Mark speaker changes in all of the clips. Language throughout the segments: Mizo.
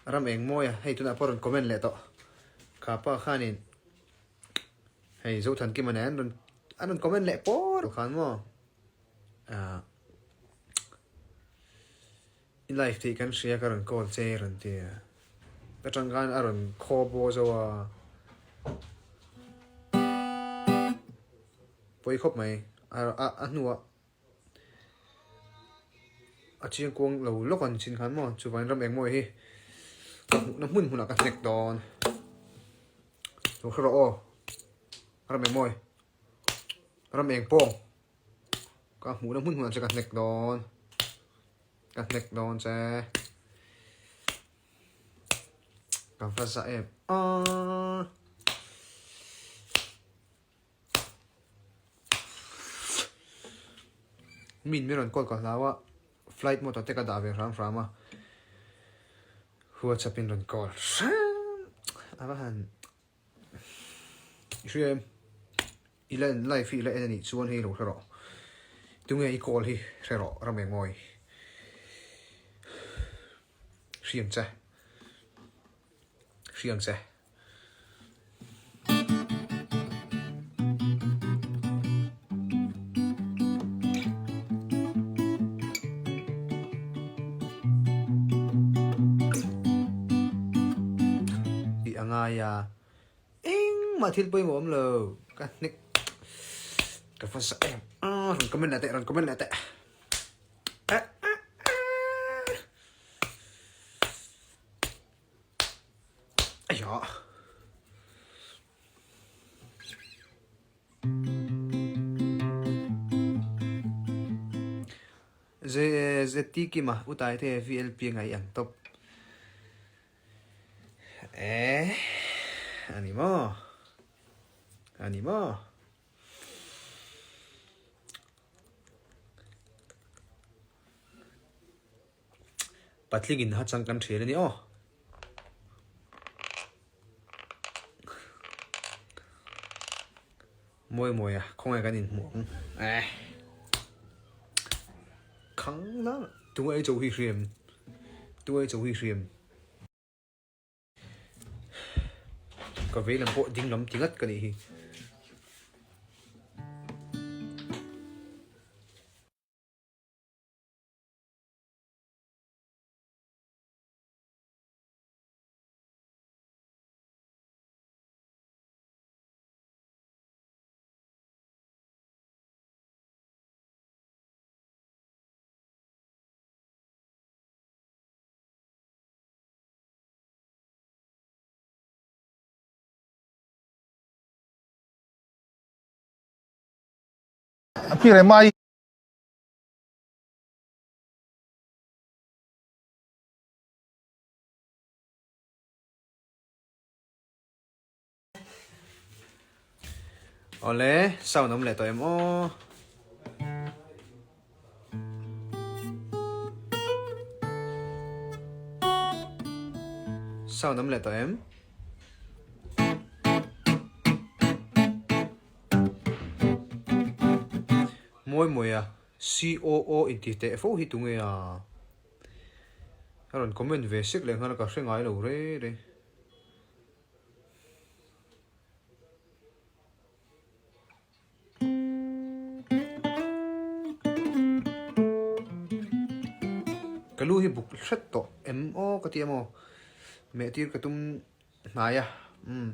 Speaker 1: Ram eng mawi a, hei tunah pawh rawn comment leh tawh. Kha pa khanin hei Zothankima nen an rawn an rawn comment leh pawr khan maw ah i live tih kan hria ka rawn call che rawn ti a. Ka tang khan a rawn khaw baw zo a. Pawi khawp mai a a hnuah A chiang kuang lo lawk an chin khan maw chuvangin ram engmaw hi ka hmuhna hmun hmunah ka hnek dawn lo hre rawh aw ram engmawi ram eng pawng ka hmuhna hmun hmunah che ka hnek dawn ka hnek dawn che ka va za em aaa. Min mi rawn call ka hlau a, flight mode ah te ka dah ve hram hram a, WhatsApp in rawn call hram a va han i hria em i la en live hi i la en anih chuan hei lo hre rawh tunge i call hi hre rawh Ramengmawi hriang che hriang che. Tih a ngai a, engmah thil pawimawh awm lo, ka hnek ka va za em a, rawn comment leh teh, rawn comment leh teh. Aiah. ZT Kima utai te VLP ngai ang top. Eh, ani maw? Ani maw? Patling in ha chang kan thian a ni aw. Mawi mawi a khawngaih kan inhmuh ang eh. Khang la tunge ei cho hi hriam tunge ei cho hi hriam. Ka vei lam pawh ding lam ti ngat ka nih hi.
Speaker 2: Pi Remai.
Speaker 1: Awle, sound awm leh tawh em aw. Sound awm leh tawh em? Mawi mawi a. COO inti teh fo hi tunge a? A rawn comment ve sek leh nghal a ka hre ngai lo re re. Ka lu hi buk hret tawh em aw ka ti em aw meh tir ka tum hnai a umm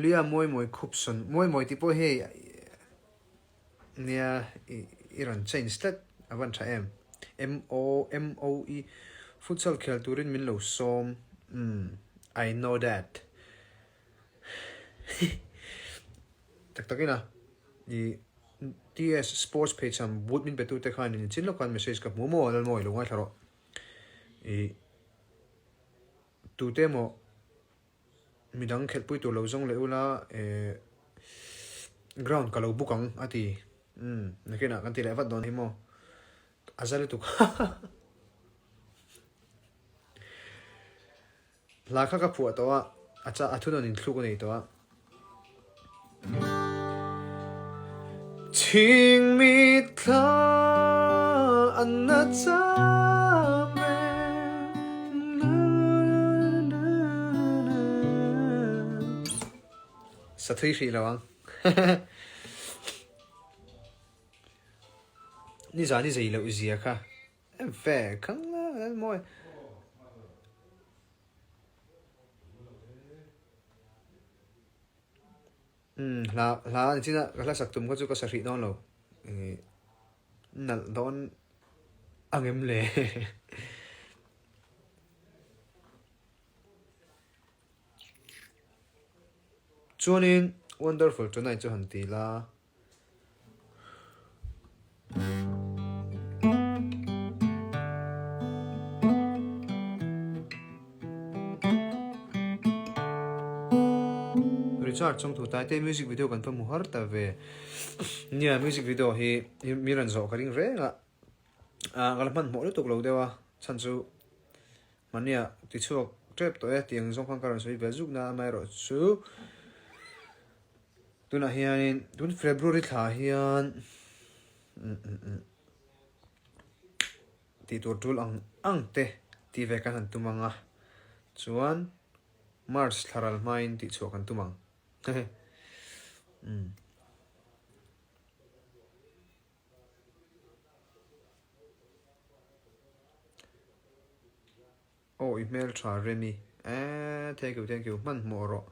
Speaker 1: Lia mawi mawi khup sawn mawi mawi tih pawh hei Nia i rawn change tlat a van tha em. M O M O E Futsal khel turin min lo sawm umm I know that Tak tak ina i TS Sports pheichham boot min pe tute khan in chin lawk khan message ka hmu maw Lalmawi lo ngaithla rawh i tute emaw Midang khelhpui tur lo zawng leh ula eh ground ka lo book ang a ti. Umm nakinah kan ti leh vat dawn hi maw. A za lutuk Hla kha ka phuah tawh a, a cha a thunawn inthluk a nei tawh a. Chhingmit thla an na cham reng. Sa thui hrih lo ang. Nizan i zei loh zia kha. Em fe khang la lal mawi. Umm hla hla ni chin a ka hla sak tum kha chu ka sa hrih dawn lo. Nalh dawn angem le. Chuanin Wonderful Tonight chu han ti la. Richard Chawngthu Taite music video kan va hmu har ta ve. Nia music video hi mi rawn zawh ka ring reng a, ka la hmanhmawh lutuk lo deuh a, chhan chu Mahnia tichhuak tep tawh e tiang zawng khan ka rawn sawi ve zuk na amaherawhchu tunah hianin tun February thla hian tih tur tul ang ang te tih ve kan han tum ang a chuan March thla ral hmain tihchhuah kan tum ang umm. Aw i hmel tha Remi eh thank you thank you hmanhmawh rawh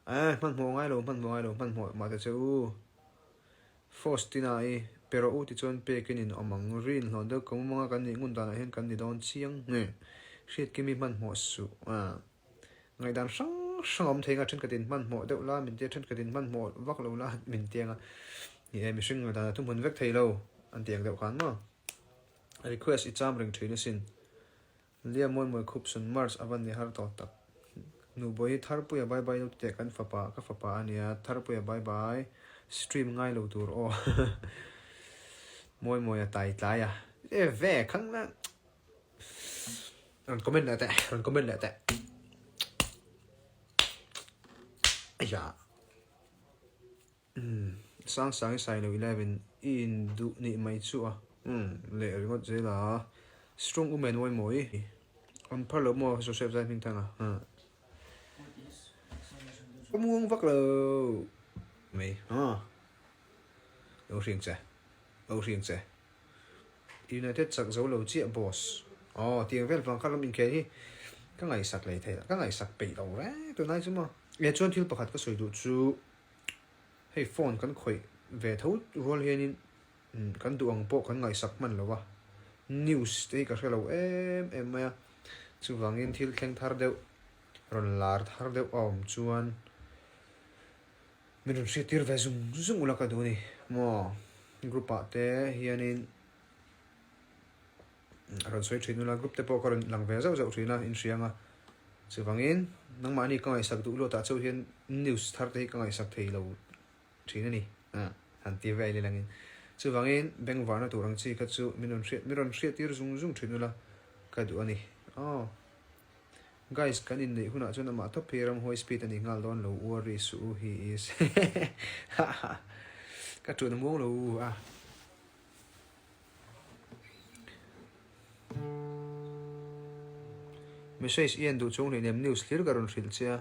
Speaker 1: eh hmanhmawh ngai lo hmanhmawh ngai lo hmanhmawh mah ta che u Faustina i pe rawh u tichuan pekin in awm ang rin hlawn deuh ka mumanga kan nih ngun danah hian kan ni dawn chiang nge hriatkimi hmanhmawh suh ah. Ngaihdan hrang hrang a awm thei ang a, thenkhat in hmanhmawh deuh la min tia, thenkhat in hmanhmawh vak lo la min ti ang a, ni e mihring ngaihdan a thuhmun vek thei lo an ti ang deuh khan maw. Request i cham reng thin asin. Lia mawi mawi khup sun March a van ni har tawh tak. Nubawi hi Tharpuia bye bye lo ti teh kan fapa ka fapa a nia Tharpuia bye bye stream ngai lo tur aw. Mawi mawi a tai tlai a e ve khang la. Rawn comment leh teh, rawn comment leh teh. Aiya. Umm, sang sang i sai lo 11 i in duh nih mai chu a. Umm, leh ringawt zel a. Strong woman mawi mawi. An phar lo maw Joseph zai hming thang a. Ka muang vak lo mai. Ha. Lo hriang che. Lo hriang che. United chak zo lo chiah boss. Aw tiang vel vang kha ram inkhel hi ka ngaihsak lei thei ka ngaihsak peih lo reng tunlai chu maw. E chuan thil pakhat ka sawi duh chu hei phone kan khawih ve tho rual hianin kan duh ang pawh kan ngaihsak hman lo a, news te hi ka hre lo em em mai a, chuvangin thil thleng thar deuh rawn lar thar deuh a awm chuan Min rawn hriattir ve zung zung ula ka duh a ni maw? Group ah te hianin a rawn sawi thin ula, group te pawh ka rawn lang ve zauh zauh thin a, inhriang a. Chuvangin nangmahni ka ngaihsak duh luatah chauh hian news thar te hi ka ngaihsak thei lo thin a ni, han ti vel ilangin. Chuvangin bengvarna tur ang chi kha chu min rawn hriat min rawn hriattir zung zung thin ula ka duh a ni. Aw. Guys kan inneih hunah chuan amah tawp hi ramhuai speed a ni nghal dawn lo worry suh u he is haha ka tun a muang lo u a. Message i en duh chung hleinem news hlir ka rawn hrilh che a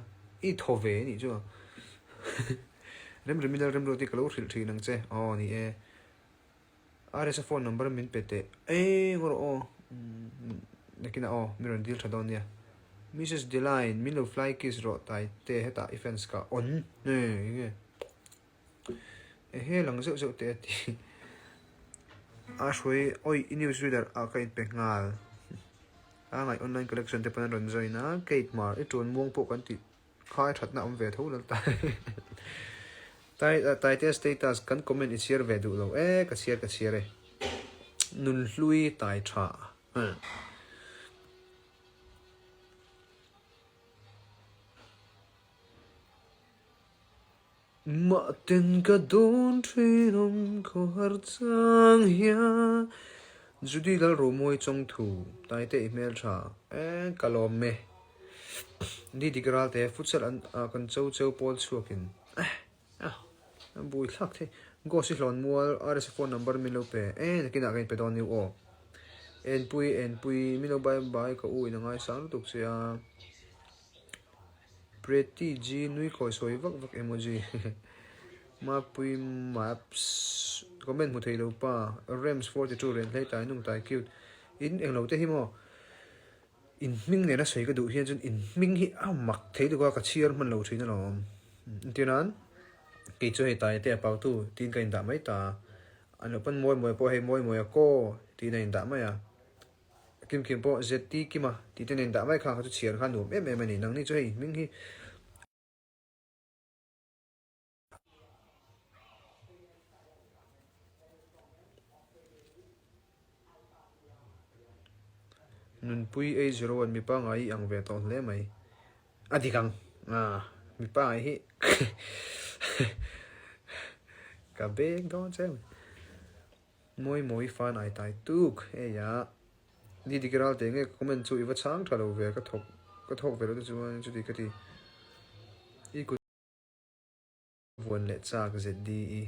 Speaker 1: i thaw ve anih chu Remremi Lalremruati ka lo hrilh thin ang che aw ni e. RS a phone number min pe teh eng rawh aw nakinah aw min rawn dil tha dawn nia Mrs Deline min lo fly kiss rawh tai te hetah i fans ka on enge ehe lang zeuh zeuh teh a ti a hruai oi i news reader ah ka inpe nghal a ngaih online collection te pawn an rawn join a Kate Mar i tuan muang pawh kan tih Khai thatna awm ve tho lal ta. Tai Taitea status kan comment i chhiar ve duh lo e ka chhiar ka chhiar e. Nunhlui tai tha. Mahten ka dawn thin awm khawhar chang hian Judy Lalromawi Chawngthu Taite i hmel tha e ka lawm e Ni dik ral te futsal an kan cho cheu pawl chhuakin eh a bui thlak thei Ghost i hlawn mual RSA phone number min lo pe e nakinah ka inpe dawn niu aw Enpui Enpui min lo bye bye ka u in a ngaisang lutuk che a. Pretty G nui khawi sawi vak vak emoji Mapui Maps comment hmu thei lo pa Rems 42 ren hlei tai nung tai cute in englo te hi maw in hming nena sawi ka duh hian chuan in hming hi a mak thei tuk a ka chhiar hman lo thin alawm entir nan kei chu hei tai te a pautu tiin ka indah mai ta an lo pawn mawi mawi pawh hei mawi mawi a kaw tiin a indah mai a. Kim Kim pawh ZT Kima tih te nen dah mai kha kha chu chhiar kha nuam em em a ni. Nangni chu hei hming hi Nunpui ei zero an mipa ngai i ang ve tawh hle mai. A dik ang. Ah, mipa ngai hi ka beng dawn che. Mawi mawi fan ai tai tuk hei a ni dik ral teh nge ka comment chu i va chhang tha lo ve ka thawk ka thawk ve lo te chuan chuti ka ti i kut vuan leh chak ZDE.